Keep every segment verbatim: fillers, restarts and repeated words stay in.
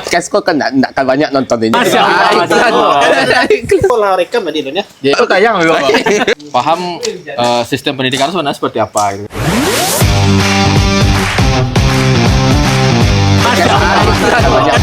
Podcast ko kan ndak, ndak kan banyak nonton ini. Masya Allah, Ah, masya Allah. Itu lah rekam tadi tu, ya. Jadi, itu tayang juga, Bang. Paham, eh, sistem pendidikan sebenarnya seperti apa, gitu. Masya Allah.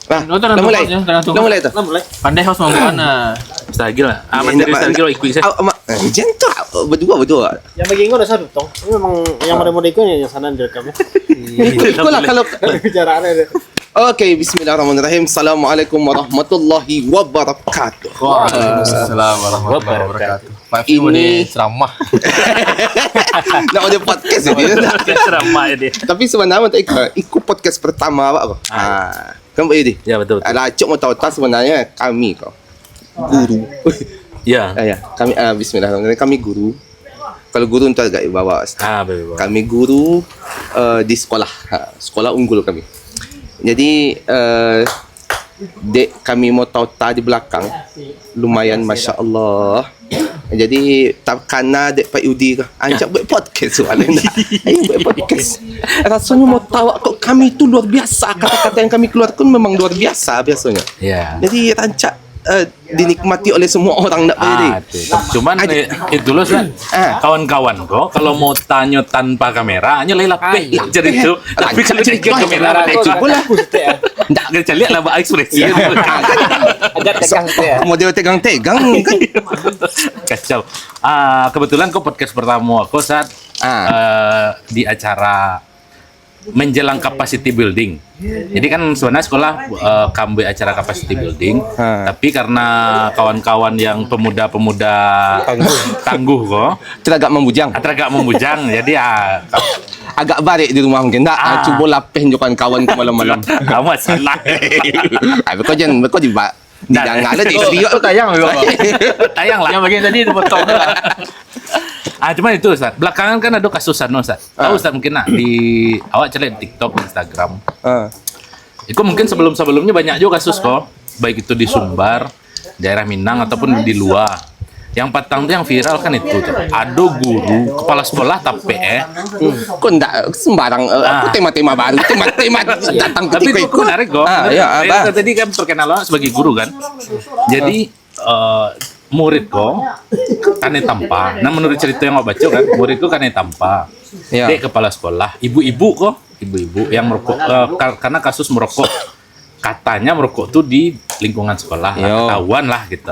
Nah, Nonton dah mulai. Dah mulai tu. Dah mulai. Pandai host mambuan, ah. Ustaz Agil lah. Ah, Ya, materi ndak, Ustaz Agil ndak. Ikut saya. Ah, ma-, eh, jangan tu, ah, berdua, berdua. Yang bagi ingat dah satu tong. Ini memang yang Ah. model-model ikut yang sana direkam. Ikut lah kalau Bicara ada dia. Oke, bismillahirrahmanirrahim. Assalamualaikum warahmatullahi wabarakatuh. Waalaikumsalam warahmatullahi wabarakatuh. Pak Fi Ini boleh ceramah. Nak ada podcast ini. Ceramah ini. Tapi sebenarnya untuk ikut, ikut podcast pertama awak ko. Ah. Ah, kan Pak Yudi? Ya, betul, betul. Alah, cok mau tahu tak sebenarnya kami ko. Guru. Ya. Ah, ya. Kami, ah, bismillahirrahmanirrahim. Kami guru. Kalau guru tu agak bawah. Ah, betul, betul. Kami guru, eh, di sekolah. Ha, sekolah unggul kami. Jadi, eh, dek kami mau tahu tak di belakang, lumayan, masya Allah. Jadi, takana dek Pak Yudi ko, "Ancak buat podcast, wak." Ayo buat podcast. Rasanya mau tahu kok kami tu luar biasa. Kata-kata yang kami keluarkan memang luar biasa biasanya. Ya. Jadi, rancak, eh, dinikmati oleh semua orang, ndak payah Ah, deh. Tu. Cuman, Aja. Eh, itu loh, Ustaz. Ah. Kawan-kawan ko, kalau mau tanyo tanpa kamera, nyo lai lapeh Ai. Jadi tu. Tapi Rancak kalau jadi dengan kamera, kawan. Rancak. Cuba lah. Ndak, kita lihat lah, bah, ekspresi. Ya. Agak tegang tu ya. Model tegang-tegang kan. Kacau. Ah, kebetulan ko podcast pertama aku saat, Ah. eh, di acara menjelang capacity building. Jadi kan sebenarnya sekolah, eh, kambuik acara capacity building, Ha. tapi karena kawan-kawan yang pemuda-pemuda Tangguh. Tangguh ko, Teragak membujang. Teragak membujang, jadi, ah, agak barik di rumah mungkin. Tak, ah, Ah. cubo lapeh jo kawan-kawan ko malam-malam. Amat salah. Ah, beko jan, beko di ba-, Dah. Didangar lah, Kok, kok tayang juga, Bang? Tayang lah. Yang bagian tadi dipotong tu lah. Ah, cuma itu, Ustaz. Belakangan kan ada kasus anu, Ustaz. Tahu, Ah. Ustaz, mungkin nak di, awak cari di TikTok, Instagram. Ah. Itu mungkin sebelum-sebelumnya banyak juga kasus ko. Baik itu di Sumbar, daerah Minang, ataupun di luar. Yang patang tu yang viral kan itu tu. Ada guru, kepala sekolah tapi eh. Hmm. Kok ndak sembarang, eh, Ah. aku tema-tema baru, tema-tema datang Tapi ketika kok, kok itu. Menarik kok. Ah, Menarik. Ya, Eh, apa? Tadi kan perkenalan sebagai guru kan. Jadi, eh, murid ko kanai tampa. Nah, menurut cerita yang awak baca kan, murid ko kanai tampa. Ya. Dek kepala sekolah, ibu-ibu ko, ibu-ibu yang merokok, eh, kar-, karena kasus merokok. Katanya merokok tu di lingkungan sekolah, lah, Yo. ketahuan lah gitu.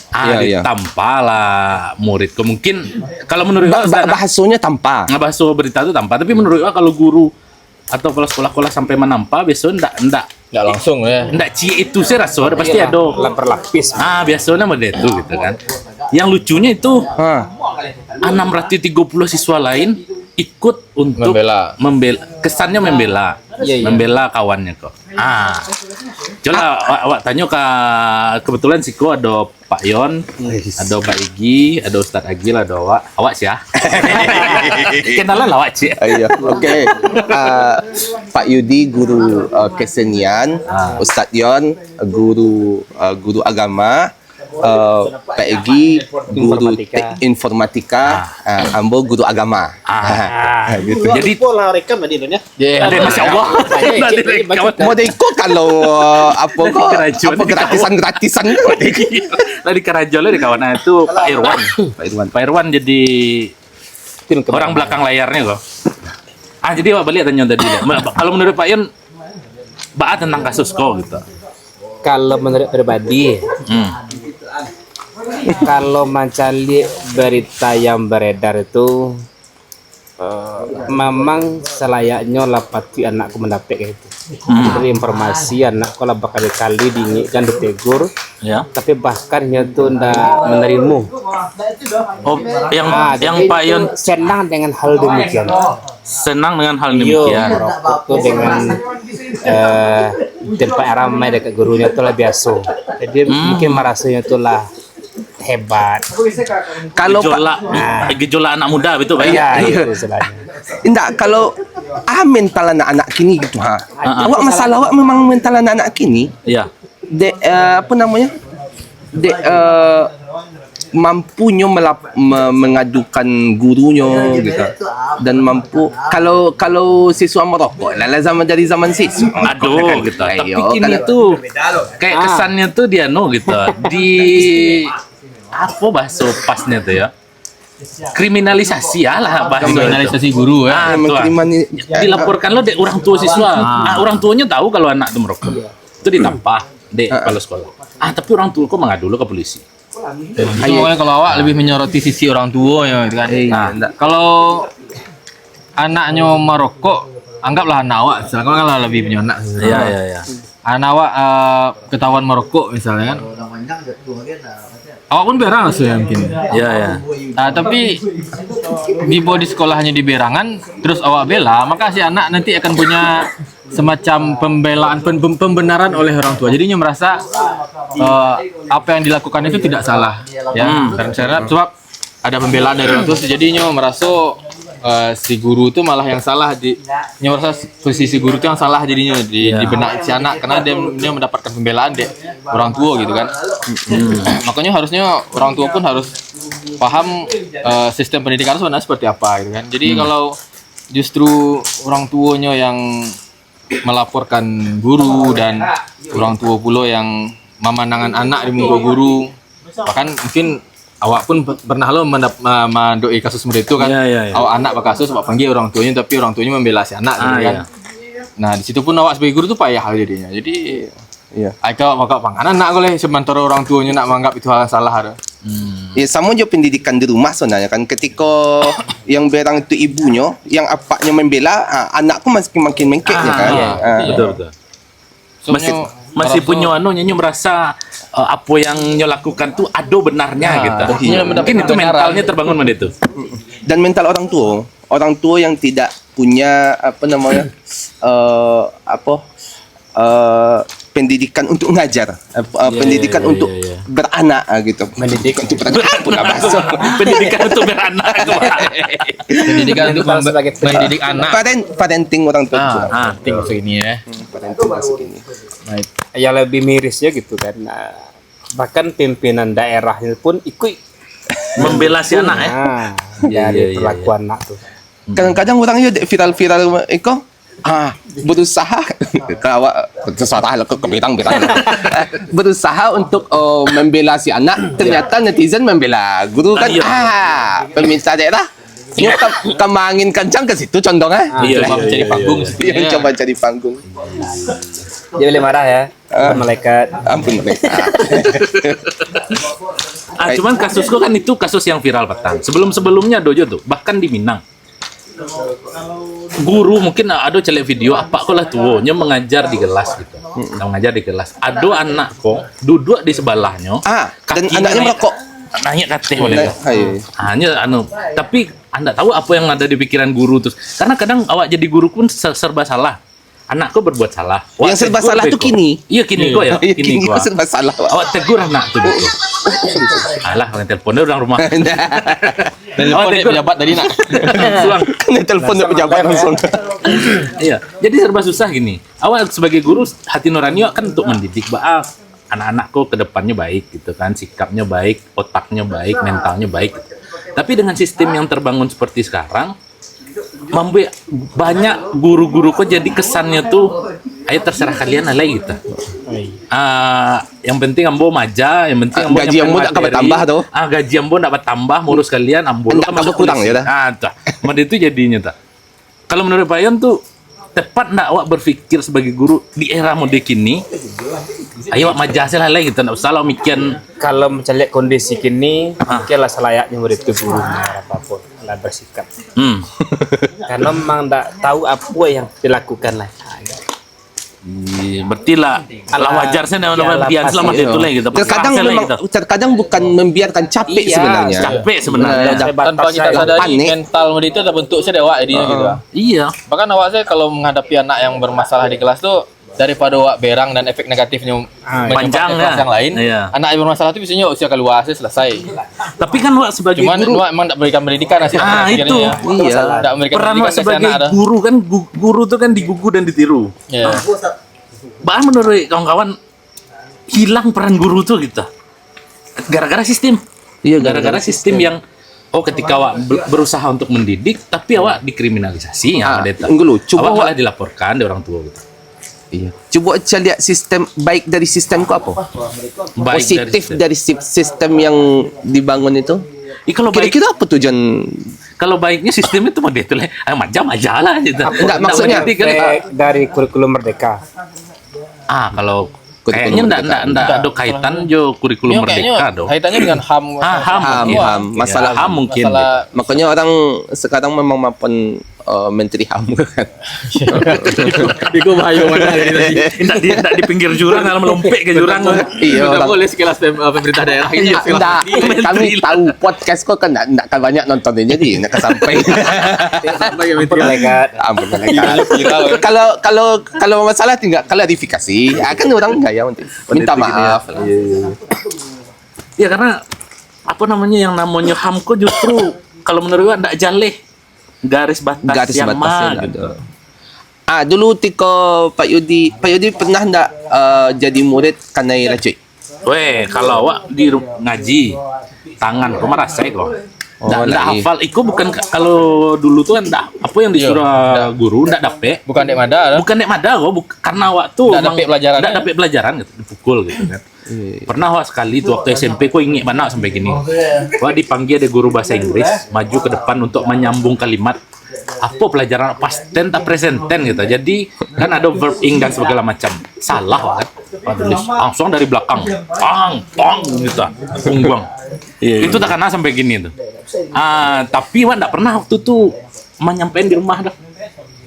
Ah, Iya, iya. Ditampa lah murid ko. Mungkin kalau menurut Ba-, awak, ba-, Ustaz, nah, bahasanya tampa. Nah, bahasa berita tu tampa. Tapi menurut awak kalau guru atau kepala sekolah-sekolah sampai menampa, biasanya ndak, ndak, Ndak langsung, ya. Ndak ciek itu saya rasa, pasti Iyalah, ada. Lah berlapis. Ah, biasanya model itu gitu kan. Yang lucunya itu, Ha. enam ratus tiga puluh siswa lain ikut untuk Membela. membela. Kesannya membela. Iya, iya. Membela kawannya kok. Ah. Coba awak, awak tanya ke, kebetulan siko ada Pak Yon, Yes. ada Pak Igi, ada Ustaz Agil, ada awak. Awak sia? Kenalan lah awak, cik. Ah, iya. Oke. Ah, Pak Yudi guru, ah, kesenian, Ah. Ustaz Yon guru, ah, guru agama, ah, Pak Egi guru Informatika. Te-, informatika, Ah. ah, ambo guru agama. Ah. Ah, gitu. Jadi, Lupa lah rekam tadi tu, ya. Ya, ya. Ada, Masya Allah. Banyak, Dah cik, direkam. Banyak. Model iko kalau, ah, apa Dah ko, dikerajo, apa dah dikerajo. gratisan-gratisan tu. Dah dikerajo lah di kawan. Ah, itu Pak Irwan. Pak Irwan. Pak Irwan jadi Film orang kebenaran. belakang layarnya kok. Ah, jadi awak balik tanya tadi lah. Ma-, kalau menurut Pak Yon, baa tentang kasus ko gitu. Kalau menurut pribadi, Hmm. kalau mancaliak berita yang beredar itu, eh, memang selayaknya lah patuik anak ko mandapek itu. Hmm. Dari informasi anak ko lah bakali-kali diingatkan, ditegur, Ya. tapi bahkan inyo tu ndak menerima. Oh, yang, Ah, yang jadi Pak Yon senang dengan hal demikian. Senang dengan hal Iyo, demikian. merokok tu dengan, eh, tempat ramai dekat gurunya tu lah biasa. Jadi Hmm. mungkin merasanya tu lah hebat. Kalau Gejolak, Ah. gejolak anak muda betul, Pak? Iya, Iya. itu istilahnya. Indak, kalau, ah, mental anak-anak kini gitu, ha. Ah, ah. Awak masalah awak memang mental anak-anak kini. Iya. Dek, eh, apa namanya? Dek, eh, mampunyo melap-, me-, mengadukan gurunyo gitu. Dan mampu, kalau, kalau siswa merokok, lah, lah zaman, dari zaman siswa merokok, Aduh, kan? gitu. Tapi Ayo, kini kalau tu kayak kesannya tu dia no gitu. Di apa bahasa pasnya tu ya? Kriminalisasi lah bahasa. Kriminalisasi guru ya. Ah, tu ah. Mengkrimani- Dilaporkan lo dek orang tua siswa. Ah, orang tuanya tahu kalau anak tu merokok. Itu ditampah dek kepala sekolah. Ah, tapi orang tua kok mengadu lo ke polisi. Itu makanya kalau awak lebih menyoroti sisi orang tua ya gitu kan. Eh, Nah, ndak. Kalau anaknyo merokok, anggaplah anak awak, misalkan kan lah lebih punya anak. Iya, iya, iya. Anak awak uh, ketahuan merokok misalnya kan. Awak pun berang rasanya mungkin. Iya, iya. Nah, tapi di di sekolahnya diberangan, terus awak bela, maka si anak nanti akan punya semacam pembelaan pen- pem- pembenaran oleh orang tua. Jadinya merasa uh, apa yang dilakukan itu tidak salah. Ya, dan saya harap sebab ada pembelaan dari orang tua, jadinya merasa uh, si guru tu malah yang salah di, dia merasa posisi guru tu yang salah jadinya di, di benak si anak karena dia, dia mendapatkan pembelaan dek orang tua gitu kan. Makanya harusnya orang tua pun harus paham uh, sistem pendidikan sebenarnya seperti apa gitu kan. Jadi kalau justru orang tuanya yang melaporkan guru dan orang tua pulo yang memandangan anak di muka guru, bahkan mungkin awak pun pe- pernah lo mandap- ma- mandoi kasus model itu kan. Ya, ya, ya. Awak anak bakasus, awak panggil orang tuanya, tapi orang tuanya membela si anak gitu Ah, kan. Ya. Nah, di situ pun awak sebagai guru tu payah jadinya. Jadi Iya. Ai kau bakal pangan anak kau leh, sementara orang tuanya nak menganggap itu hal yang salah tu. Ya, sama jo pendidikan di rumah sebenarnya kan. Ketika yang berang itu ibunyo, yang apaknyo membela, ah, anak pun makin makin mengkek je kan. Iya, Ah. Betul, betul. Masih Soalnya masih punya anu nyo merasa uh, apa yang nyo lakukan tu ada benarnya gitu. Iya, benar. Mungkin itu mentalnya terbangun macam itu. Dan mental orang tua, orang tua yang tidak punya apa namanya eh apa eh pendidikan untuk ngajar, eh, eh, pendidikan iya, untuk iya, iya. beranak ah, gitu. Mendidik untuk beranak pula bahasa. Pendidikan untuk beranak tu. Pak. Pendidikan untuk Mental membe- sebagai pria. Mendidik anak. Parent, parenting orang tua. Ah, ah, tinggal segini ya. Parenting masuk ini. Yang lebih mirisnya gitu kan. Nah, bahkan pimpinan daerahnya pun ikut Membela si anak ya. nah, Iya, dari iya, iya, perlakuan anak tu. Kadang-kadang orang yo dek viral-viral iko ah berusaha kalau awak terserah lah ke bidang-bidang berusaha untuk oh, membela si anak, ternyata netizen membela guru kan. Ah, iya. Ah, pemerintah daerah nyo kam- kamangin kancang ke situ condong ah. Iya, Coba iya, mencari iya, panggung iya. situ. Dia Ya. Coba cari panggung. Dia boleh marah ya. Ah. Malaikat. Ampun mereka. Ah, cuman kasus ko kan itu kasus yang viral patang. Sebelum-sebelumnya ado jo tu, bahkan di Minang. Guru mungkin ado caliak video apa ko lah tuo, nyo mengajar di kelas gitu. Nah, mengajar di kelas. Ado anak ko duduk di sebelahnyo. Ah, dan kakinyo anaknya naik- merokok. Naik ke ateh model Nah, tu. ayo. Hanya anu, tapi anda tahu apa yang ada di pikiran guru tu? Karena kadang awak jadi guru pun ser- serba salah. Anak ko berbuat salah. Awak Yang serba tegur salah tu beko. kini. Iya, kini ko ya. Iya, Kini kini ko. Serba salah. Pak. Awak tegur anak tu beko. Alah, orang telepon dia orang rumah. Telepon dek pejabat tadi nak. Suang. Kena telepon dek pejabat langsung. Iya, jadi serba susah gini. Awak sebagai guru, hati nurani awak kan untuk mendidik baa anak-anak ko ke depannya baik gitu kan, sikapnya baik, otaknya baik, mentalnya baik. Tapi dengan sistem yang terbangun seperti sekarang, membuat banyak guru-guru ko jadi kesannya tu, ayo terserah kalian lah gitu. Ah, yang penting ambo maja, yang penting ambo Gaji ambo tak ka bertambah tu. Ah, gaji ambo ndak bertambah, ngurus kalian ambo Ndak ka ka masuk berkurang polisi. je dah. Ah, tu. Mode itu jadinya tu. Kalau menurut Bayan tu tepat ndak awak berpikir sebagai guru di era mode kini? Ayo awak maja saja lah gitu, ndak usah lah mikian. Kalau mencari kondisi kini, mungkin lah selayaknya murid itu guru apa pun lah bersikap. Hmm. Karena memang tak tahu apa yang dilakukan lah. Iya, berarti lah, lah Alah, wajar saja ya, namanya lah, biar pasti. selama itu lah gitu. Terkadang Pasrah saja lah memang gitu. Terkadang bukan membiarkan capek Iya, sebenarnya. Capek sebenarnya. Sebatas Tanpa kita yang sadari, panik. Mental murid itu terbentuk saja dek awak jadinya gitu. Iya. Bahkan awak saja kalau menghadapi anak yang bermasalah di kelas tu, daripada awak berang dan efek negatifnya Ah, menyambat panjang ke kelas lah. Yang lain, Iya. anak yang bermasalah tu biasanya usia keluar saja selesai. Tapi kan awak sebagai Cuman guru, awak memang tak berikan pendidikan sih. Ah, itu. Iya. Iya. Tak memberikan Peran pendidikan ke awak sebagai anak dah. Guru kan gu- guru tu kan digugu dan ditiru. Ya. Bahkan menurut kawan-kawan hilang peran guru tu gitu. Gara-gara sistem. Iya, gara-gara sistem yang, oh, ketika awak be-, berusaha untuk mendidik, tapi awak dikriminalisasi, ya, ah, deh, tak. Cubo awak malah dilaporkan dek orang tua gitu. Iya. Cubo caliak sistem, baik dari sistem ko apo? Baik dari positif sistem. Dari si-, sistem yang dibangun itu. Ih, kalau baik, kira-kira apo tujuan? Kalau baiknyo sistem itu model itu lah. Ah, macam aja lah gitu. Enggak, maksudnya mendidik kan. Efek dari kurikulum merdeka. Ah, kalau kurikulum merdeka. Kayaknya ndak, ndak, ndak ada kaitan jo kurikulum merdeka doh. Kayaknya kaitannya dengan ham. Ah, ham mungkin. Ham, masalah ham mungkin. Masalah. Makanya orang sekarang memang mapan, eh, Menteri ham kan. Iko bahayo mano tadi. Indak di, indak di pinggir jurang, kalau melompek ke jurang. Iya, ndak boleh sekelas pem-, eh, pemerintah daerah gitu. Iya, sekelas ndak. Kami tahu podcast ko kan ndak, ndak kan banyak nonton ini, jadi ndak kan sampai. Sampai ke Menteri. Ampun, malaikat. Ampun, malaikat. Iya, viral. Kalau, kalau, kalau masalah tinggal klarifikasi, ah, kan orang gaya nanti. Minta maaf. Iya, iya, iya. Ya, karena apa namanya, yang namanya ham ko justru kalau menurut gua ndak jaleh garis batas. Garis yang batas ma yang gitu. Ada. Ah, dulu tiko Pak Yudi, Pak Yudi pernah ndak, eh, jadi murid kanai racuik? Weh, kalau awak di ru-, ngaji, tangan ko marasai ko. Oh, ndak, ndak hafal. Iko bukan ka-, kalau dulu tu kan ndak, apa yang disuruh guru ndak dapek. Bukan dek mada lah. Bukan dek mada ko, buk-, karena awak tu ndak dapek pelajaran. Ndak dapek pelajaran gitu, dipukul gitu kan. Iya, iya. Pernah wak sakali tu, waktu S M P, ko ingek bana sampai kini. Wak dipanggia dek guru bahasa Inggris, maju ke depan untuk manyambung kalimat. Apo pelajaran past tense atau present tense gitu. Jadi, kan ado verb ing dan segala macam. Salah wak kan. Wak tulis langsung dari belakang. Pang, pang gitu. Pungguang. Iya, iya. Itu takana sampai kini tu. Ah, tapi wak ndak pernah waktu tu manyampaikan di rumah dah.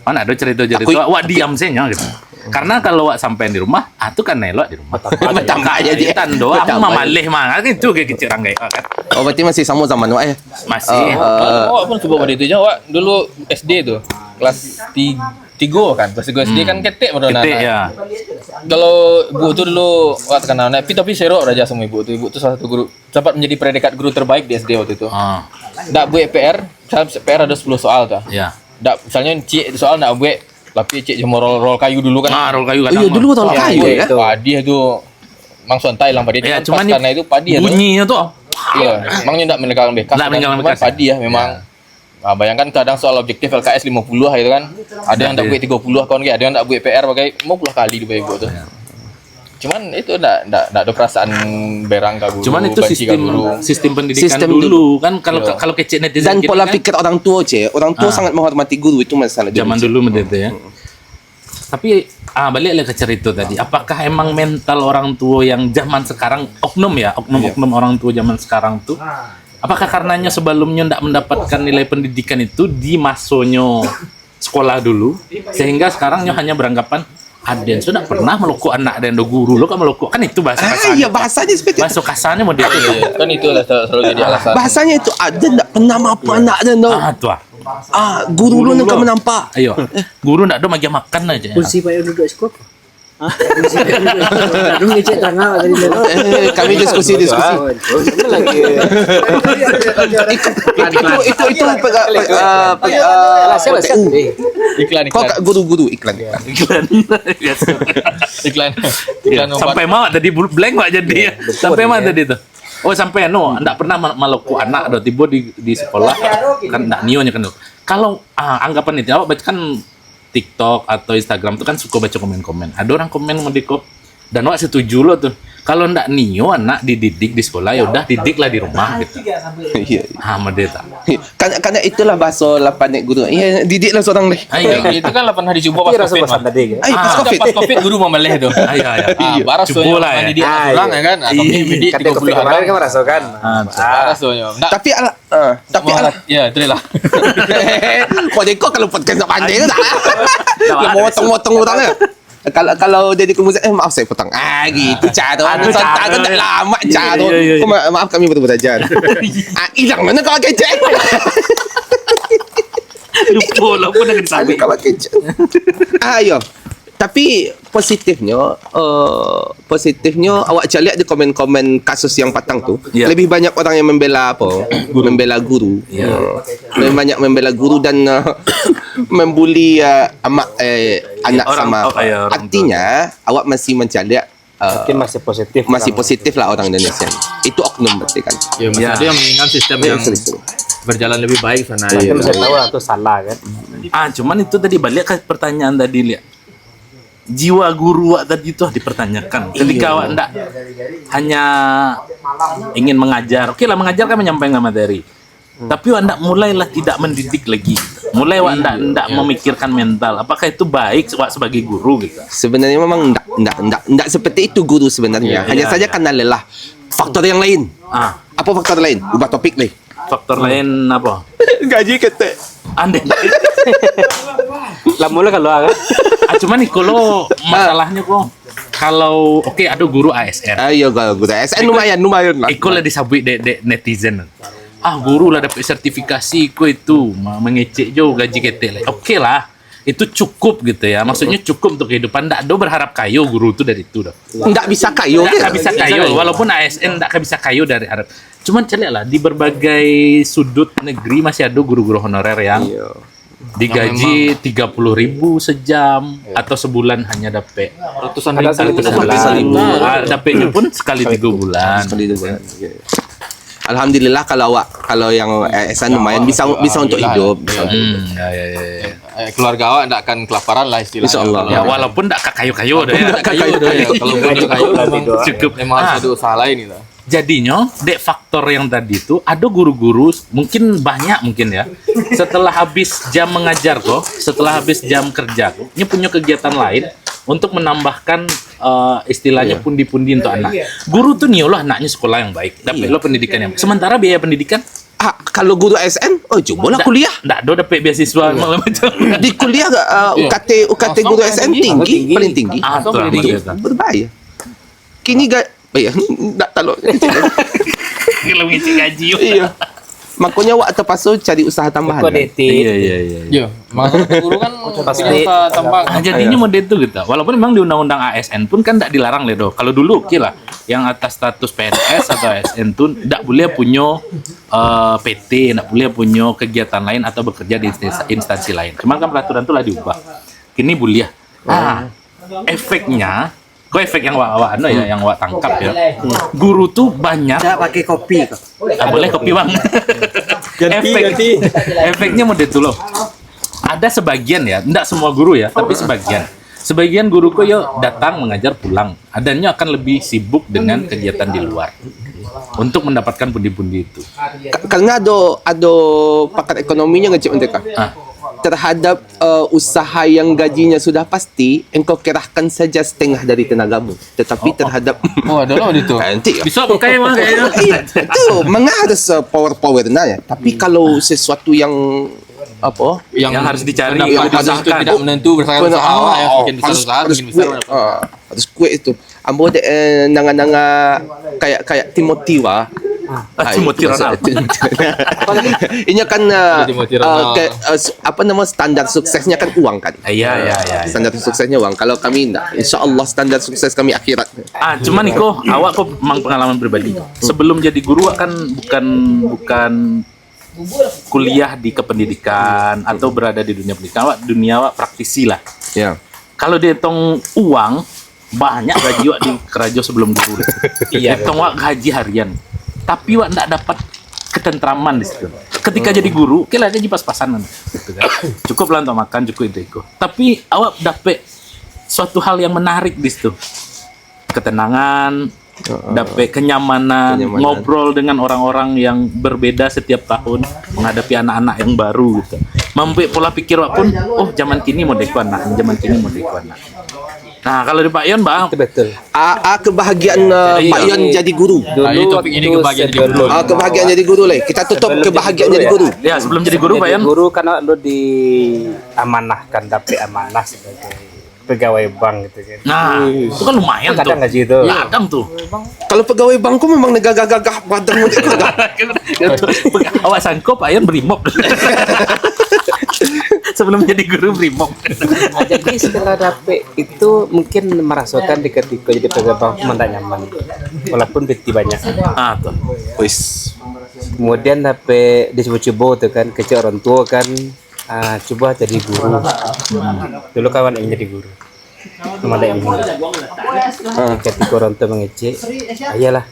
Mana ada cerita-cerita, takut, wak diam saja gitu. Karena kalau wak sampaian di rumah, ah, tu kan elok di rumah. Batambah jadi. Tando, aku mamaleh mah, kan itu kayak kecil orang kayak kan. Oh, berarti masih sama zaman wak, eh? Masih. Eh, eh. Awak pun cubo pada itu je, wak dulu S D tu, kelas ti-, tigo kan, kelas tigo S D kan ketek baru anak-anak. Ketek, ya. Kalau ibu tu dulu, wak terkenal, tapi, tapi serok raja sama ibu tu. Ibu tu salah satu guru, sempat menjadi predikat guru terbaik di S D waktu itu. Ah. Ndak buek P R, misal P R ada sepuluh soal tu. Ya. Ndak, misalnya ciek soal ndak buek, tapi ciek jemur roll, roll kayu dulu kan. Ah, roll kayu. Iyo, kadang dulu mah roll kayu, ya. Padih tu. Langsung tai lah padih. Ya, cuman pas karena itu padih tu. Bunyinyo tu. Iya, memangnya ndak meninggalkan bekas. Ndak meninggalkan bekas, ya. Padih ya, memang. Ya. Ah, bayangkan kadang soal objektif L K S lima puluh gitu kan. Ada yang ndak buek tiga puluh kawan, ada yang ndak buek P R bagai lima puluh kali dibuek tu. Ya. Cuman itu ndak, ndak, ndak ada perasaan berang ka guru, banci ka guru. Cuman itu sistem, sistem pendidikan dulu kan, kalau, kalau kecek netizen kini kan. Dan pola pikir orang tua, Cek. Orang tua sangat menghormati guru, itu masalah zaman dulu, Cek. Zaman dulu macam itu ya. Hmm. Tapi, ah, balik lah ke cerita tadi. Apakah emang mental orang tua yang zaman sekarang, oknum ya, oknum-oknum orang tua zaman sekarang tu, apakah karenanya sebelumnya ndak mendapatkan nilai pendidikan itu di masonyo sekolah dulu, sehingga sekarang nyo hanya beranggapan, "Ah, den tu ndak pernah malokok anak den do, guru lo ka malokok." Kan itu bahasa kasarnya. Ah, iya, bahasanya seperti itu. Bahasa kasarnya model itu. Iya, kan itu lah sel-, selalu jadi alasan. Bahasanya itu, "Ah, den ndak pernah maapo anak den do." Ah, tu ah. Ah, guru lo nan ka manampa. Ayo. Guru ndak do magiah makan aja. Kursi payah duduk siko. Hah? Kursi payah duduk siko. Dulu ngecek tangah tadi. Eh, kami diskusi, diskusi. Ah, betul. Apa lagi? Itu, itu, itu, pega-, pe-, eh, pe-, eh, P T U. Iklan, iklan. Kok guru-guru iklan, iklan. Iklan. Iklan. Iklan obat. Sampai ma tadi bul-, blank wak jadi. Iya, betul. Sampai ma tadi tu? Oh, sampai anu, ndak pernah ma-, malokok anak do, tibo di, di sekolah, kan ndak nio nyo kan. Kalau, ah, anggapan itu, awak baca kan TikTok atau Instagram tu kan suko baca komen-komen. Ada orang komen model ko, dan awak setuju lo tu. Kalau ndak nio anak dididik di sekolah, ya udah didiklah di rumah gitu. Iya, iya. Ha, model tu. Karena, karena itulah bahaso lah panek guru. Iya, didiklah surang deh. Ah, iya. Itu kan lah pernah dicubo pas covid mah. Tadi kan? Ai, pas covid. Pas covid guru mamaleh tu. Ah, iya, iya. Ah, baras tu cubolah, ya. Mendidik surang, ya kan? Ah, tapi mendidik tiga puluh orang kan marasokan. Ah, betul. Baras tu, ya. Tapi ala-, ah, tapi ala-, ya, itulah. Kau jengkok kalau podcast nak pandai tu tak? Nak motong-motong orang ya. Kalau, kalau jadi kemudian, "Eh, maaf, saya potong." Ah, gitu, caro. Aduh, santai, caro. Agak lama, caro. Iya, iya, iya. Oh, ma-, maaf, kami baru belajar. Ah, hilang mana kau kecek? Lupa lah, pun nak disambung. Aduh, kau kecek. Ah, yo. Tapi positifnyo, eh, positifnyo awak caliak di komen-komen kasus yang patang tu, ya, lebih banyak orang yang membela apa? Guru. Membela guru. Ya. Eh, lebih banyak membela guru dan, eh, membuli, eh, amak, eh, anak orang, sama. Oh, ya, orang tua. Artinya, awak masih mencaliak Berarti masih positif. Masih orang positif lah orang Indonesia. Itu oknum berarti kan. Ya, masih Ya. ada yang menginginkan sistem Ya, yang sorry, sorry. berjalan lebih baik sana. Iya, Tapi masih iya. tahu lah itu salah kan. Ah, cuman itu tadi balik ke pertanyaan tadi, Liak. Jiwa guru awak tadi tu dipertanyakan. Ketika Iya. awak ndak hanya ingin mengajar. Oke lah, mengajar kan menyampaikan materi. Hmm. Tapi awak ndak, mulailah tidak mendidik lagi. Mulai awak ndak, Iya. ndak Iya. memikirkan mental. Apakah itu baik awak sebagai guru gitu? Sebenarnya memang ndak, ndak, ndak, ndak seperti itu guru sebenarnya. Iya, Hanya iya, saja iya. karena lelah. Faktor yang lain. Ah. Apa faktor lain? Ubah topik deh. Faktor lain apa? Gaji ketek. Andeh. Lamo lah kalau kan. Ah, cuman iko lo masalahnya ko. Kalau, oke, ada guru A S N. Ah, iya, kalau guru A S N lumayan, lumayan lah. Iko lah disabuik dek, dek netizen. Ah, guru lah dapat sertifikasi ko itu, ma-, mengecek jo gaji ketek lah. Oke lah. Itu cukup gitu ya. Maksudnya cukup untuk kehidupan. Ndak ada berharap kayo guru tu dari itu dah. Ndak bisa kayo Ndak dia. bisa kayo. Walaupun A S N ndak bisa kayo dari harap. Cuman caliak lah, di berbagai sudut negeri masih ada guru-guru honorer yang Iya. digaji Yang memang tiga puluh ribu sejam Iya. atau sebulan hanya dapat Ratusan Ada ribu. satu Ratusan bulan. ribu. Ah, dapatnya pun sekali tiga bulan. Sekali tiga bulan. Iya. Alhamdulillah kalau awak, kalau yang A S N lumayan bisa, bisa untuk Alhamdulillah. hidup, bisa untuk Hmm, hidup. ya, ya, ya, ya. Eh, keluarga awak ndak akan kelaparan lah istilahnya. Insya Allah. Ya, walaupun ndak ka kayo-kayo dah ya. Ndak kayo dah ya. Kalau belum kayo, memang Cukup. memang harus Ah. ada usaha lain gitu. Jadinyo, dek faktor yang tadi tu, ada guru-guru, mungkin banyak mungkin ya, setelah habis jam mengajar ko, setelah habis jam kerja ko, nyo punyo kegiatan lain untuk menambahkan, eh, istilahnya Iya. pundi-pundi untuk anak. Guru tu nio lah anaknya sekolah yang baik, dapat Iya. lo pendidikan yang baik. Sementara biaya pendidikan Ah, kalau guru A S N, oh, cubolah ndak, kuliah. Ndak do dapat beasiswa Iya. segala macam. Di kuliah, eh, Iya. U K T, U K T Kosong guru kan A S N tinggi. tinggi, Tinggi. paling tinggi. Ah, Kosong tu lah paling tinggi. dia. Berbahaya. Kini ga-, oh iya, ndak tahu. Kalau ngecek gaji. Iya. Makanya awak terpaksa cari usaha tambahan, Kau kan? D T. Iya, iya, iya, iya. Iya, mah guru kan Pasti. punya usaha tambah. Ah, jadinyo Iya. model tu gitu. Walaupun memang di undang-undang A S N pun kan ndak dilarang leh doh. Kalau dulu oke lah, yang atas status P N S atau A S N tu ndak boleh punyo, eh, P T, ndak boleh punyo kegiatan lain atau bekerja di instansi, instansi lain. Cuman kan peraturan tu lah diubah. Kini boleh. Ah, efeknya Ko efek yang awak, awak anu ya, yang awak tangkap ya. Guru tu banyak. Tidak pakai kopi ko. Ah, boleh kopi, Bang. Ganti, Efek, ganti. efeknya model tu loh. Ada sebagian ya, ndak semua guru ya, tapi sebagian. Sebagian guru ko yo datang mengajar pulang. Adanya akan lebih sibuk dengan kegiatan di luar untuk mendapatkan pundi-pundi itu. Ka-, karena ado, ado pakar ekonominya ngecek mereka. Ah. Terhadap, eh, usaha yang gajinya sudah pasti, engkau kerahkan saja setengah dari tenagamu, tetapi Oh, oh. terhadap Oh, ada lah di tu. Nanti ya. Bisa pakai mah kayaknya. Iya, itu memang harus, eh, power-power nah ya. Tapi kalau sesuatu yang apa? Yang Yang harus dicari, yang harus diusahakan. Tidak menentu, berdasarkan Benar. usaha awak, ya, Oh, semakin besar harus, usaha, harus semakin besar kuat. dapat. Ah, harus kuat itu. Ambo dek, eh, nanga-nanga kayak, kayak Timothy wah. Ah, Ah, Timothy itu maksud Ronald. Timothy. Inyo kan, eh, Timothy eh, Ronald. ke, eh, su-, apa nama, standar suksesnya kan uang kan? Iya, iya, iya, iya. Standar suksesnya uang. Kalau kami ndak, insya Allah standar sukses kami akhirat. Ah, cuman iko, awak ko mang pengalaman pribadi. Sebelum jadi guru, awak kan bukan, bukan kuliah di kependidikan atau berada di dunia pendidikan, awak dunia awak praktisi lah. Ya. Kalau dihitung uang, banyak gaji awak di karajo sebelum guru. Iya. Dihitung awak gaji harian. Tapi awak ndak dapat ketentraman di situ. Ketika Hmm. jadi guru, oke lah gaji pas-pasan kan. Gitu kan. Cukup lah untuk makan, cukup itu iko. Tapi awak dapat suatu hal yang menarik di situ. Ketenangan, Heeh. dapat kenyamanan, Kenyamanan. ngobrol dengan orang-orang yang berbeda setiap tahun, menghadapi anak-anak yang baru gitu. Mambuek pola pikir awak pun, "Oh, zaman kini modeko anak, zaman kini modeko anak." Nah, kalau di Pak Yon, Bang. Itu betul. A, a kebahagiaan, Ya, eh, jadi Pak Yon jadi guru. Dulu Ah, itu waktu ingin kebahagiaan jadi sebelum guru. Ah, kebahagiaan jadi guru, leh. Kita tutup sebelum jadi kebahagiaan guru, jadi ya. guru. Ya, sebelum jadi guru, Pak Jadi Yon. guru kan awak dulu diamanahkan, dapat amanah sebagai pegawai bank gitu kan. Nah, Hmm. itu kan lumayan Kadang tuh. gaji tu. Ladang tuh. Kalau pegawai bank ko memang gagah-gagah badan macam tu dah. Awak sangko Pak Yan berimob. Sebelum jadi guru berimob. Ah, jadi setelah dapet itu mungkin merasakan di ketika jadi pegawai bank tu ndak nyaman. Walaupun piti banyak. Ah, tuh. Wis. Kemudian dapet dicubo-cubo tu kan, kecek orang tua kan, ah, cuba jadi guru. Dulu kawan yang jadi guru. Malah ini. Ketika orang tu mengecek, iyalah.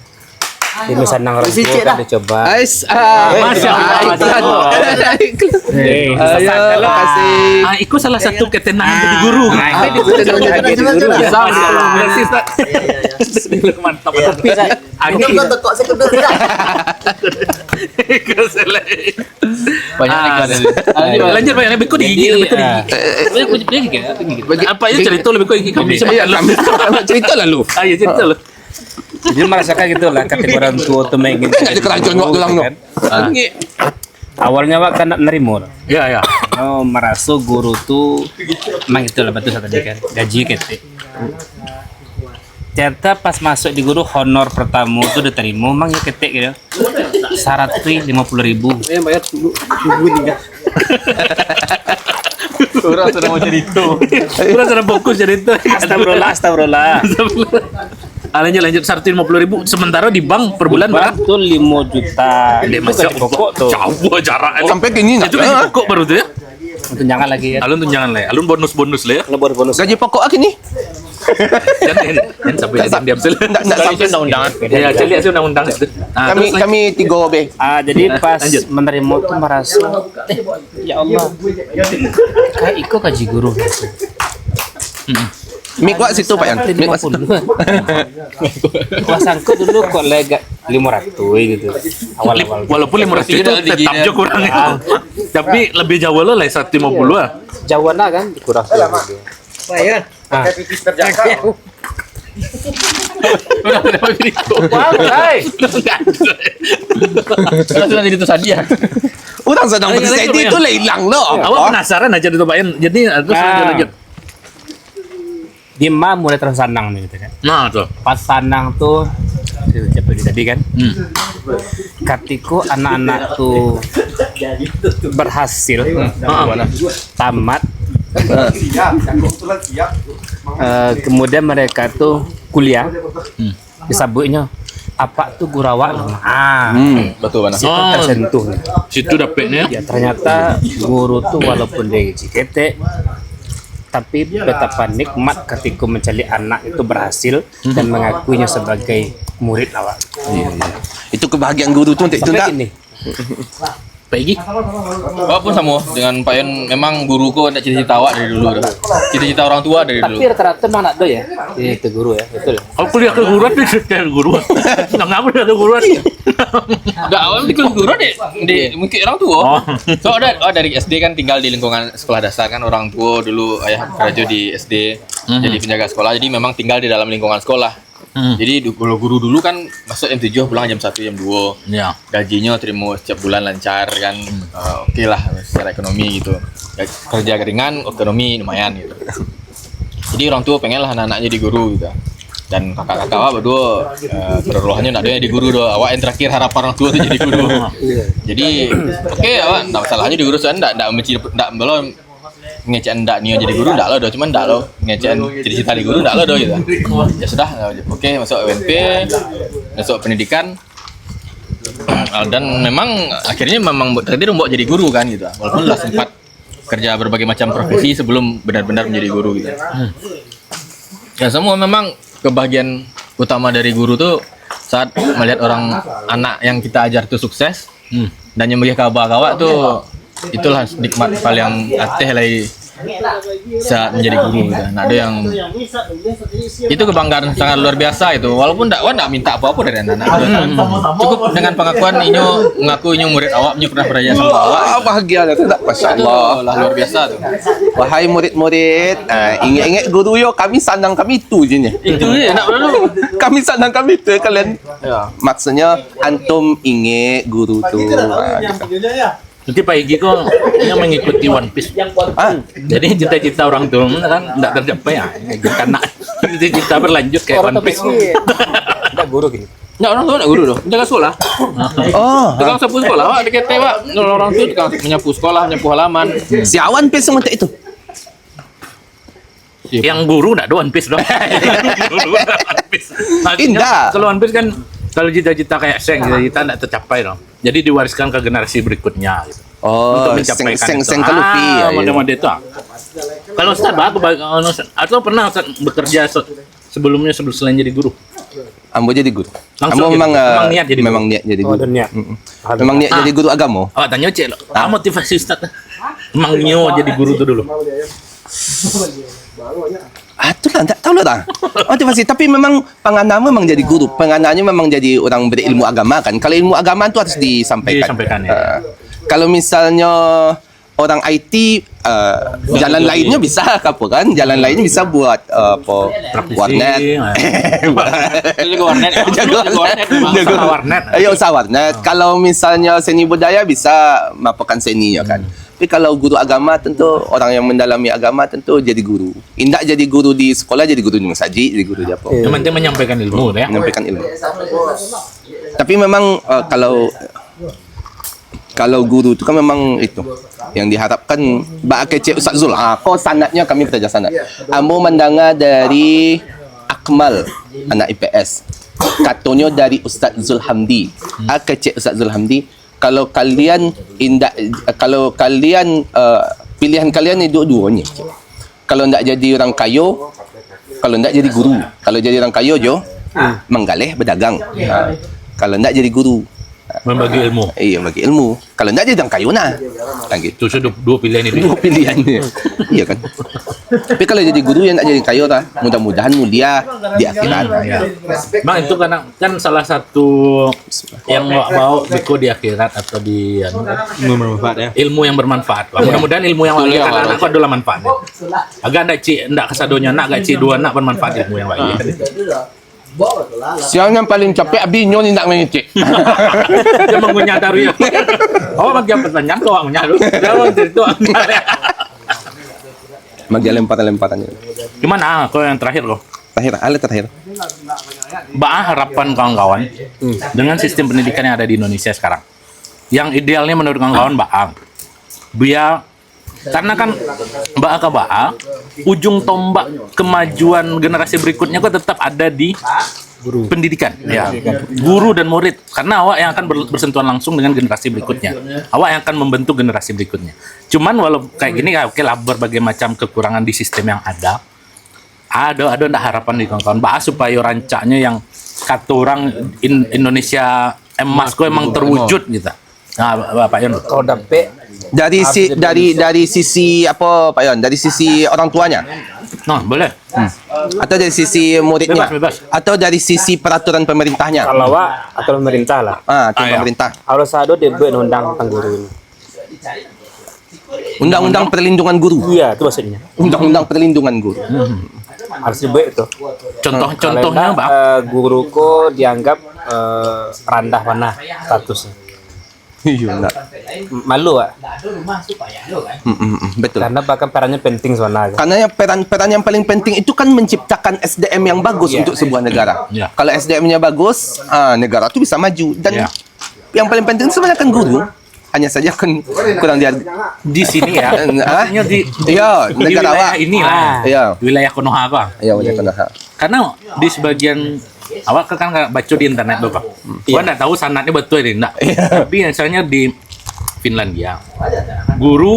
Demi sanang orang tua kan dicoba. Ais, ah, Masya Allah, iklan. Masya Allah. Iklan. Eh, ayo, kasih. Ah, itu salah satu ketenangan jadi guru. Ah, itu ketenangan jadi guru. Bisa, bisa. Mantap. Tapi, Agak. Ikut selain. Banyak. Ah, iklan. Lanjut, banyak. Beko digigit, jadi, beko digigit. Ah, beko digigit, beko digigit. Apa aja cerita lebih kau gigit, kami bisa makan. Iya, kami cerita lalu. Ah, iya, cerita lalu. Jadi merasakan gitu lah, ketika orang tua tu main gitu. Kan tak ada kerancuan waktu lang tu. Kan? Ah. Awalnya awak kan nak nerimo tu. Ya, ya. Oh, meraso guru tu memang itulah, betul tadi kan. Gaji ketek. Ternyata pas masuk di guru, honor pertama tu diterima, memang ya ketek gitu. Saratus lima puluh ribu. Eh, bayar dulu. Tunggu ni, kan. Urang sudah mau cerita. Urang sudah fokus cerita. Astagfirullah, astagfirullah. Ah, lanjut, lanjut. Saratus lima puluh ribu. Sementara di bank per bulan berapa? Bank tu lima juta. Dia masuk pokok tu. Jauh jarak. Sampai kini nak. Itu gaji pokok baru tu ya? Tunjangan lagi ya. Alun tunjangan lah ya. Alun bonus-bonus lah ya. Alun bonus-bonus. Gaji pokok lagi ni. Jangan, jangan sampai jadi diam sel. Ndak, ndak sampai undang-undang. Ya, cari aja undang-undang itu. Ah, kami, terus, kami tiga B. Ah, jadi pas menerima tu merasa, eh, ya Allah, kayak iko gaji guru. Mik wak situ, Pak Yan. Mik wak situ. Wah, sangko dulu kok lega lima ratus gitu. Awal-awal. Walaupun lima ratus itu tetap je kurang. Ah. Tapi lebih jauh lah, lah, satu lima puluh lah. Jauhan lah kan, kurang. Pak Yan. Ah. Pakai pipis terjaga. Udah, udah, udah. Wah, hai. Sudah, sudah jadi tu sadia. Urang sadang bersedih tu lah hilang tu. Awak penasaran aja tu, Pak Yan. Jadi, ah, terus lanjut, lanjut. Di ma mulai terasa sanang ni, gitu kan. Nah, tu. Pas sanang tu, seperti tadi kan. Hmm. Katiko anak-anak tu berhasil, hmm, tamat, eh, kemudian mereka tu kuliah, hmm, disabuiknyo, "Apak tu guru awak." Ah. Hmm, betul bana. Situ tersentuh. Situ dapatnya. Ya, ternyata guru tu walaupun dia gaji ketek, tapi betapa nikmat ketika mencari anak itu berhasil dan mengakuinya sebagai murid awak. Iya, iya. Itu kebahagiaan guru tu untuk itu. Sampai ndak? Kini. Pak Igi? Awak pun samo dengan Pak Yan, memang guru ko ndak cita-cita awak dari dulu tu. Cita-cita orang tua dari dulu. Tapi rata-rata memang ndak ado ya. Iya, itu guru ya, betul. Aku kuliah keguruan di setel guru. Nang aku dah keguruan. Ndak, awak di keguruan di, di mungkin orang tua. Oh. So, ada, oh, dari S D kan tinggal di lingkungan sekolah dasar kan, orang tua dulu ayah kerja di S D. Mhm. Jadi penjaga sekolah, jadi memang tinggal di dalam lingkungan sekolah. Hmm. Jadi du-, kalau guru dulu kan masuk jam tujuh, pulang jam satu, jam dua. Ya. Gajinyo terima setiap bulan lancar kan. Hmm. Eh, oke lah secara ekonomi gitu. Ya, kerja ringan, ekonomi lumayan gitu. Jadi orang tua pengen lah anak-anaknya jadi guru gitu. Dan kakak-kakak awak berdua, eh, berrohnya nak dia jadi guru doh. Awak yang terakhir harapan orang tua tu jadi guru. Iya. Jadi, oke, awak ndak masalah jadi guru, soalnya ndak, ndak benci, ndak, belum ngecek ndak nio jadi guru, ndak lo doh, cuman ndak lo ngecek cita-cita di guru, ndak lo doh gitu. Ya sudah, oke, masuk U N P, masuk pendidikan. Ah, dan memang akhirnya memang takdir membawa jadi guru kan gitu. Walaupun lah sempat kerja berbagai macam profesi sebelum benar-benar menjadi guru gitu. Ya, semua memang kebahagiaan utama dari guru tu saat melihat orang anak yang kita ajar tu sukses, hmm, dan yang bagi kabar ka awak tu, itulah nikmat paling ateh lai saat menjadi guru gitu. Nak ada yang, itu kebanggaan sangat luar biasa itu. Walaupun ndak, wak ndak minta apa-apa dari anak-anak. Hmm. Cukup dengan pengakuan inyo mengaku inyo murid awak, inyo pernah belajar sama awak. Wah, bahagia lah tu, ndak? Masya Allah. Itulah luar biasa tu. Wahai murid-murid, ah, ingat-ingat guru yo, kami sanang kami tu je ni. Itu je, nak berlalu. Kami sanang kami tu, kalian. Ya. Maksudnya, antum ingat guru tu. Ah, gitu. Nanti Pak Igi ko, dia mengikuti One Piece. Ah. Jadi cita-cita orang tu kan ndak tercapai ya. Kanak. Cita-cita berlanjut kayak One Piece. Ndak guru gini. Ndak, orang tu ndak guru tu. Jaga sekolah. Oh. Tukang sapu sekolah, wak, dekat teh, wak. Orang tu tukang menyapu sekolah, menyapu halaman. Si Awan Piece sementek itu. Yang guru ndak ada One Piece doh. Guru ndak ada One Piece. Maksudnya, indak. Kalau One Piece kan, kalau cita-cita kayak Seng, cita-cita ndak tercapai doh. Jadi diwariskan ke generasi berikutnya gitu. Oh, untuk mencapai seng, seng, itu. Seng ke Luffy, ah, ya, ya. Model-model itu, ah. Kalau Ustaz, apa, apa, atau pernah Ustaz bekerja, Ustaz, sebelumnya, sebelum, selain jadi guru? Ambo jadi guru. Langsung ambo jadi memang, guru? Memang eh, niat jadi guru? Memang niat jadi guru. Oh, ada niat. Mm-mm. Ada. Memang niat jadi guru agamo. Awak tanyo ciek lo. Ah. Apa motivasi Ustaz? Memang nio jadi guru tu dulu. Ah, tu lah, tak tahu lah dah. Motivasi, tapi memang pangana memang jadi guru. Pangananyo memang jadi orang berilmu agama kan. Kalau ilmu agama tu harus disampaikan. Disampaikan, ya. Ah. Kalau misalnya orang I T, eh, jalan lainnya bisa, apa kan? Jalan lainnya bisa buat, eh, apa? Praktisi, warnet. Ah. Jago warnet. Jago warnet. Jago warnet. Jago warnet. Ayo, usaha warnet. Kalau misalnya seni budaya bisa mapakan seni, ya kan? Hmm. Tapi kalau guru agama, tentu orang yang mendalami agama tentu jadi guru. Indak jadi guru di sekolah, jadi guru di masjid, jadi guru di apa. Yang penting menyampaikan ilmu, ya. Menyampaikan ilmu. Tapi memang, eh, kalau kalau guru tu kan memang itu yang diharapkan, bak kecek Ustaz Zul. Ah, ko sanadnya kami baraja sanad. Ambo mandanga dari Akmal, anak I P S. Katonyo dari Ustaz Zul Hamdi. Ah, kecek Ustaz Zul Hamdi, kalau kalian indak, kalau kalian, eh, pilihan kalian ni duo-duonyo. Kalau ndak jadi urang kayo, kalau ndak jadi guru. Kalau jadi urang kayo jo, manggaleh, badagang. Ha. Kalau ndak jadi guru. Membagi ilmu. Iya, bagi ilmu. Kalau ndak jadi urang kayo nah. Kan gitu. Itu sudah duo pilihan itu. Duo pilihan dia. Iya kan? Tapi kalau jadi guru yang ndak jadi kayo lah, mudah-mudahan mulia di akhirat. Hmm, iya. Bang, itu karena kan salah satu yang awak bawa beko di akhirat atau di, anu, bermanfaat, ya. Ilmu yang bermanfaat. Mudah-mudahan ilmu yang awak ajarkan anak ko adalah manfaat. Agak ndak cik, ndak kasadonyo anak, agak cik duo anak bermanfaat ilmu yang awak ajarkan. Siang yang paling capek abinyo ni nak mengecek. Dia mengunyah taruh ya. Awak bagi pertanyaan tu awak ngunyah tu. Dia orang cerita. Bagi lemparan-lemparannya. Cuman ah, kau yang terakhir kau. Terakhir, ale terakhir. Baa harapan kawan-kawan dengan sistem pendidikan yang ada di Indonesia sekarang? Yang idealnya menurut kawan-kawan baa? Biar, karena kan baa ka baa, ujung tombak kemajuan generasi berikutnya kok tetap ada di pendidikan, ya. Guru dan murid, karena awak yang akan ber- bersentuhan langsung dengan generasi berikutnya. Awak yang akan membentuk generasi berikutnya. Cuman walau kayak gini, ya, oke lah, berbagai macam kekurangan di sistem yang ada. Ado, ado ndak harapan di kawan-kawan? Baa supayo rancaknyo yang kato urang In- Indonesia emas ko emang terwujud gitu. Nah, Pak Yon. Kalau dapek dari si, dari, dari sisi apa, Pak Yon? Dari sisi orang tuanya? Nah, boleh. Hmm. Atau dari sisi muridnya? Bebas, bebas. Atau dari sisi peraturan pemerintahnya? Kalau awak, atau pemerintah lah. Ah, atau pemerintah. Harus ado dibuek undang tentang guru ini. Undang-undang perlindungan guru. Iya, itu maksudnya. Undang-undang perlindungan guru. Harus dibuek itu. Contoh, contohnya, Bang? Eh, guru ko dianggap, eh, randah mana statusnya. Iya, nak. Malu, Pak. Mm, mm, mm, betul. Karena bahkan perannya penting sebenarnya. Karena yang peran, peran yang paling penting itu kan menciptakan S D M yang bagus untuk sebuah negara. Iya. Kalau S D M-nya bagus, ah, negara tu bisa maju. Dan yang paling penting sebenarnya kan guru. Hanya saja kan kurang dihargai. Di sini ya. Hah? Maksudnya di, di, iya, di negara wilayah awak. Inilah. Iya. Wilayah Konoha apa? Iya, wilayah Konoha. Karena di sebagian awak kan, kan baca di internet tu, Pak. Iya. Awak ndak tahu sanadnya betul atau tidak. Iya. Tapi misalnya di Finlandia, guru,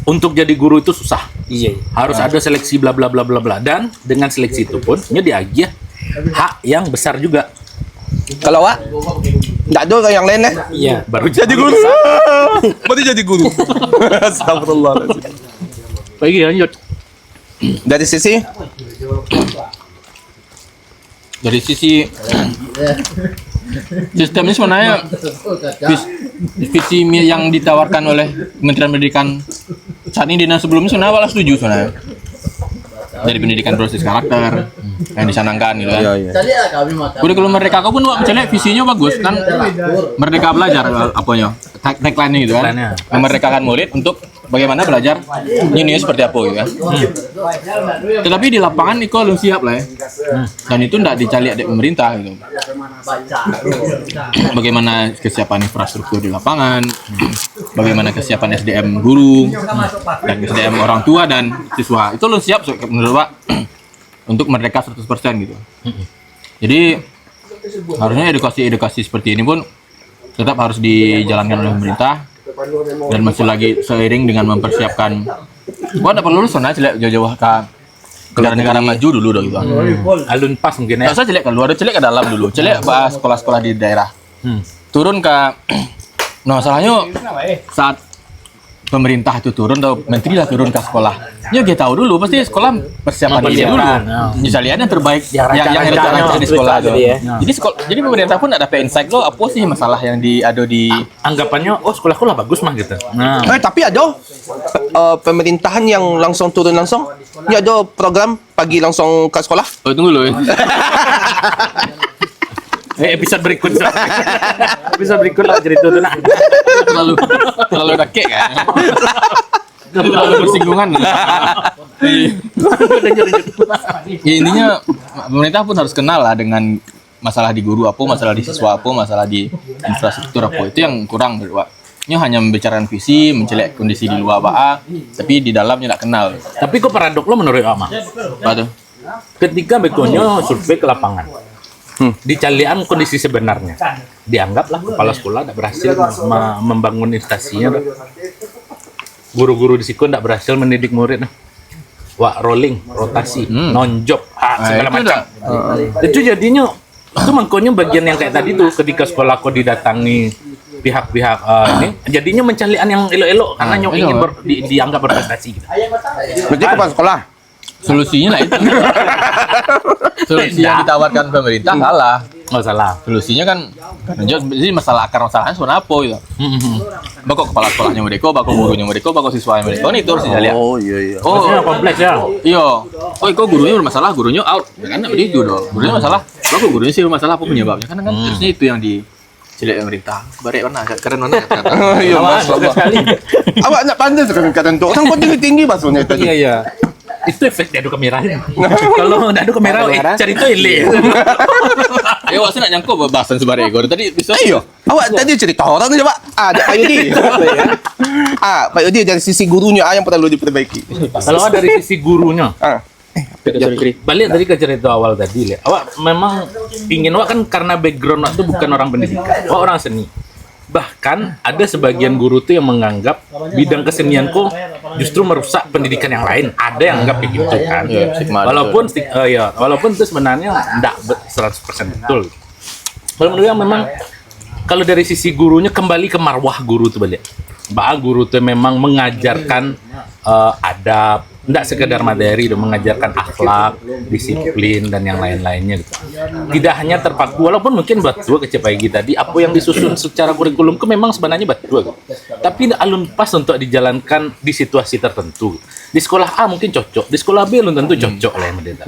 untuk jadi guru itu susah. Iya. Harus ada seleksi bla bla bla bla bla, dan dengan seleksi itu pun dia diagih hak yang besar juga. Kalau awak ndak ada yang lain eh? Iya. Baru jadi guru. Baru jadi guru. Astagfirullahaladzim. Lagi lanjut. Dari sisi dari sisi sistem ini sebenarnya vis- visi mi- yang ditawarkan oleh Kementerian Pendidikan saat ini dengan sebelumnya sebenarnya awak setuju sebenarnya. Dari pendidikan berbasis karakter yang dicanangkan gitu kan. Iya, iya. Kurikulum Merdeka ko pun awak mencari visinyo bagus kan. Merdeka belajar apanya? Tag- tagline gitu kan. Tagline-nya. Memerdekakan murid untuk bagaimana belajar ini seperti apa gitu kan. Tetapi di lapangan iko belum siap lah ya. Dan itu ndak dicaliak dari pemerintah gitu. Bagaimana kesiapan infrastruktur di lapangan, bagaimana kesiapan S D M guru dan S D M orang tua dan siswa. Itu belum siap so- menurut Pak untuk merdeka seratus persen gitu. Jadi harusnya edukasi-edukasi seperti ini pun tetap harus dijalankan oleh pemerintah dan masih lagi seiring dengan mempersiapkan Wak ndak paralu lulus sana, caliak jauah-jauah ka negara-negara maju dulu dah gitu. Alun pas mungkin ya. Tak usah caliak ka lua, caliak ka dalam dulu. Caliak bahas sekolah-sekolah di daerah. Hmm. Turun ka, nah, masalahnya saat pemerintah itu turun atau menteri lah turun ke sekolah. Nyo dia tahu dulu, pasti sekolah persiapan diri dulu. Mempersiapkan, ya. Nyo calian yang terbaik, yang, yang rancak-rancak di sekolah tu. Jadi sekolah, jadi pemerintah pun nak dapat insight lo, apa sih masalah yang di, ada di. Anggapannya, oh, sekolah-sekolah bagus mah gitu. Nah. Eh, tapi ada, eh, pemerintahan yang langsung turun langsung. Ini ada program pagi langsung ke sekolah. Oh, tunggu dulu. Eh, episode berikut. Episode berikut lah cerita tu nak. Terlalu, terlalu dakek kan? Terlalu bersinggungan. Ya, intinya pemerintah pun harus kenal lah dengan masalah di guru apa, masalah di siswa apa, masalah di infrastruktur apa. Itu yang kurang menurut Wak. Nyo hanya membicarakan visi, mencaliak kondisi di luar baa, tapi di dalamnya tak kenal. Tapi kok paradok lo menurut Wak mah? Apa tu? Ketika bekonyo survei ke lapangan, hmm, dicaliakan kondisi sebenarnya, dianggaplah kepala sekolah tak berhasil me-, membangun instansinya. Guru-guru di situ tak berhasil mendidik murid. Wak rolling, rotasi, hmm, nonjok, ha, segala macam. Itu jadinya, itu mangkonyo bagian yang kayak tadi tu, ketika sekolah ko didatangi pihak-pihak, eh, ini, jadinya mencaliakan yang elok-elok karena nyo ingin ber-, di-, dianggap berprestasi gitu. Berarti kepala sekolah. Solusinya lah itu. Solusi yang ditawarkan pemerintah salah. Oh, salah. Solusinya kan, jadi masalah, akar masalahnya sebenarnya apa gitu. Hmm, hmm, hmm. Bako kepala sekolahnya mereka, bako gurunya mereka, bako siswanya mereka, ini itu harus dicaliak. Oh, iya, iya. Oh, maksudnya kompleks ya? Iya. Oh, kok gurunya bermasalah, gurunya out. Ya kan, tak begitu dong. Gurunya masalah, bako gurunya sih bermasalah, apa penyebabnya? Kan, kan harusnya itu yang di Caliak pemerintah. Barek mana? Keren mana? Keren. Iya, masya Allah. Awak nak pantas kan kata tu. Orang kau tinggi-tinggi bahasanya tadi. Iya, iya. Itu efek dia ada kamera. Kalau ndak ada kamera, eh, cerita elok. Ayo, awak nak nyangko bahasan sebarek ko. Tadi bisa. Ayo, awak tadi cerita orang je, Pak. Ah, Pak Yudi. Ah, Pak Yudi, dari sisi gurunya, ah, yang perlu diperbaiki. Kalau dari sisi gurunya, ah. Balik tadi ke cerita awal tadi, Lek. Awak memang ingin, awak kan karena background awak tu bukan orang pendidikan. Awak orang seni. Bahkan ada sebagian guru tu yang menganggap bidang kesenian ko justru merusak pendidikan yang lain. Ada yang anggap kayak gitu kan. Iya, stigma ada. Walaupun sti-, eh, ya, walaupun itu sebenarnya ndak be-, seratus persen betul. Kalau menurut yang memang, kalau dari sisi gurunya, kembali ke marwah guru tu balik. Baa guru tu memang mengajarkan, eh, adab, ndak sekadar materi tu, mengajarkan akhlak, disiplin, dan yang lain-lainnya gitu. Tidak hanya terpaku, walaupun mungkin batua kecil pagi tadi, apa yang disusun secara kurikulum tu memang sebenarnya batua gitu. Tapi alun pas untuk dijalankan di situasi tertentu. Di sekolah A mungkin cocok, di sekolah B belum tentu cocok lah yang beda.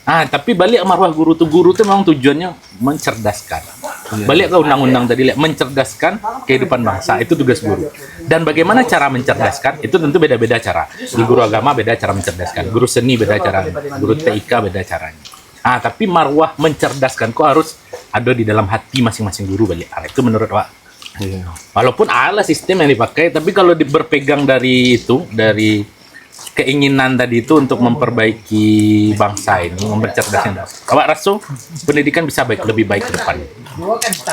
Ah, tapi balik marwah guru tu, guru tu memang tujuannya mencerdaskan. Iya. Balik ke undang-undang tadi, Lek, mencerdaskan kehidupan bangsa, itu tugas guru. Dan bagaimana cara mencerdaskan, itu tentu beda-beda cara. Di guru agama beda cara mencerdaskan, guru seni beda cara, guru T I K beda caranya. Ah, tapi marwah mencerdaskan ko harus ada di dalam hati masing-masing guru balik. Ah, itu menurut awak. Iya. Walaupun ada sistem yang dipakai, tapi kalau di-, berpegang dari itu, dari keinginan tadi itu untuk memperbaiki bangsa ini, mempercerdaskan bangsa. Awak raso pendidikan bisa baik, lebih baik ke depan.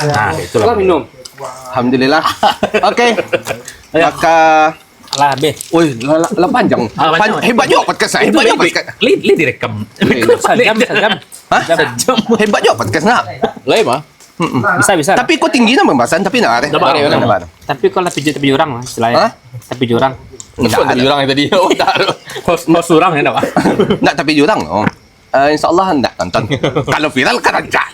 Nah, itulah. Salam minum. Alhamdulillah. Oke. Ayo. Maka lah habis. Oi, lah, lah, lah panjang. Ah, panjang. Pan-, hebat juga podcast saya. Hebat juga podcast. Li, li direkam. Eh, sajam, sajam. Hah? Sajam. Hebat juga podcast nak. Lain mah. Mm-mm. Bisa, bisa. Tapi kau tinggi nama pembahasan, tapi nak ada. Dapat, dapat. Tapi kau lah pijak tapi jurang lah istilahnya. Hah? Tapi jurang. Enggak ada. Tapi jurang tadi. Oh, tak ada. Host, host surang ya, Pak? Enggak, tapi jurang. Oh. Eh, insya Allah enggak tonton. Kalau viral kan rancak.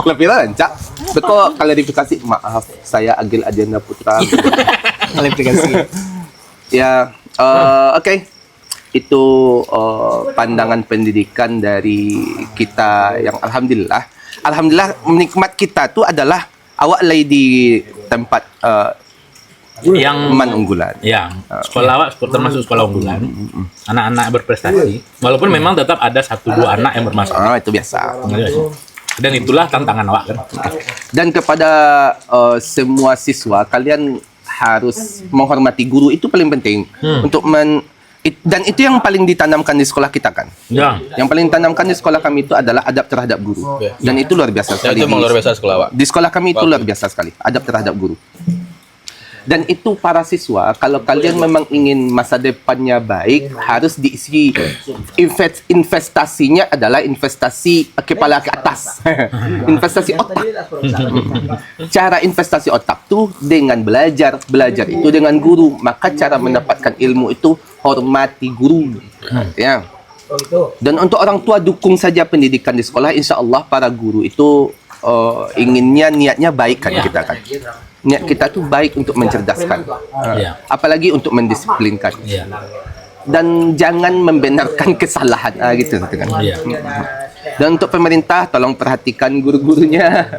Kalau viral rancak. Betul, klarifikasi, maaf, saya Agil Adiana Putra. Klarifikasi. Ya, eh, oke. Itu, eh, pandangan pendidikan dari kita yang alhamdulillah. Alhamdulillah, nikmat kita tu adalah awak lai di tempat, eh, yang man unggulan. Ya, ah, sekolah awak seko-, termasuk sekolah unggulan. Hmm, hmm, hmm. Anak-anak berprestasi. Walaupun memang tetap ada satu dua anak yang bermasalah. Ah, itu biasa. Iya sih. Dan itulah tantangan awak kan. Dan kepada, eh, semua siswa, kalian harus menghormati guru, itu paling penting. Hmm. Untuk men-, it-, dan itu yang paling ditanamkan di sekolah kita kan. Ya. Yang paling ditanamkan di sekolah kami itu adalah adab terhadap guru. Ya. Dan itu luar biasa sekali. Itu memang luar biasa sekolah, Pak. Di sekolah kami itu luar biasa sekali, adab terhadap guru. Dan itu para siswa, kalau kalian memang ingin masa depannya baik, harus diisi invest, investasinya adalah investasi kepala ke atas. Investasi otak. Cara investasi otak tu dengan belajar, belajar itu dengan guru. Maka cara mendapatkan ilmu itu hormati guru. Ya. Dan untuk orang tua dukung saja pendidikan di sekolah, insya Allah para guru itu, eh, inginnya niatnya baik kan kita kan. Niat kita tu baik untuk mencerdaskan. Eh, Iya. Apalagi untuk mendisiplinkan. Iya. Dan jangan membenarkan kesalahan, ah, gitu, gitu kan. Iya. Dan untuk pemerintah, tolong perhatikan guru-gurunya.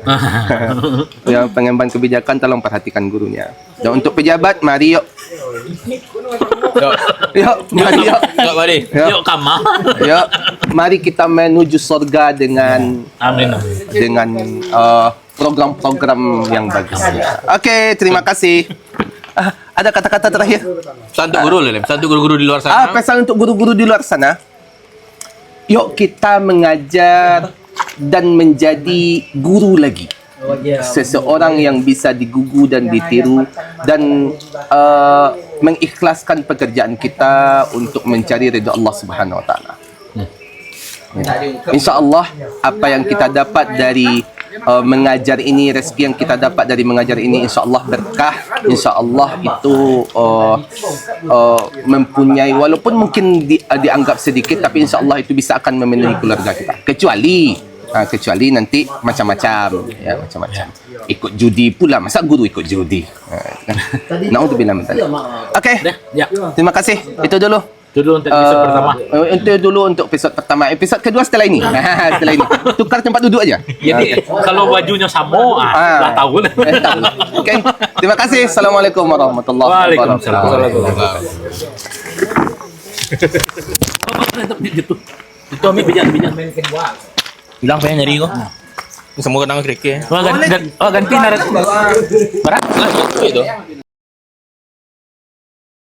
Yang pengemban kebijakan, tolong perhatikan gurunya. Dan untuk pejabat, mari yuk. Yuk, mari yuk. Yuk, mari. Yuk. Yuk kama. Yuk, mari kita menuju surga dengan Amin, amin. dengan eh, program-program yang bagus. Oke, terima kasih. Ah, ada kata-kata terakhir? Pesan untuk guru lah, Lem. Pesan untuk guru-guru di luar sana. Ah, pesan untuk guru-guru di luar sana. Yuk kita mengajar dan menjadi guru lagi. Seseorang yang bisa digugu dan ditiru dan eh, mengikhlaskan pekerjaan kita untuk mencari ridha Allah Subhanahu Wa Taala. Insya Allah, apa yang kita dapat dari eh, mengajar ini, rezeki yang kita dapat dari mengajar ini, insya Allah berkah, insya Allah itu eh, eh, mempunyai, walaupun mungkin di, dianggap sedikit, tapi insya Allah itu bisa akan memenuhi keluarga kita. Kecuali, ah, kecuali nanti macam-macam, ya, macam-macam. Ikut judi pula, masa guru ikut judi? Ah, naudzubillah min dzalik. Oke, Ya. terima kasih. Itu dulu. Itu dulu untuk episode Eh, pertama. Itu dulu untuk episode pertama. Episode kedua setelah ini. Setelah ini. Tukar tempat duduk aja. Jadi kalau bajunya sama, ah, Ah. Lah tahu lah. Eh, tahu. Oke. Terima kasih. Assalamualaikum warahmatullahi Waalaikumsalam. Wabarakatuh. Itu ambil bijak-bijak. Bilang pengen nyari kau. Semua kena kerikil. Wah ganti, gan- wah ganti naratif. Berat. Lah, itu itu.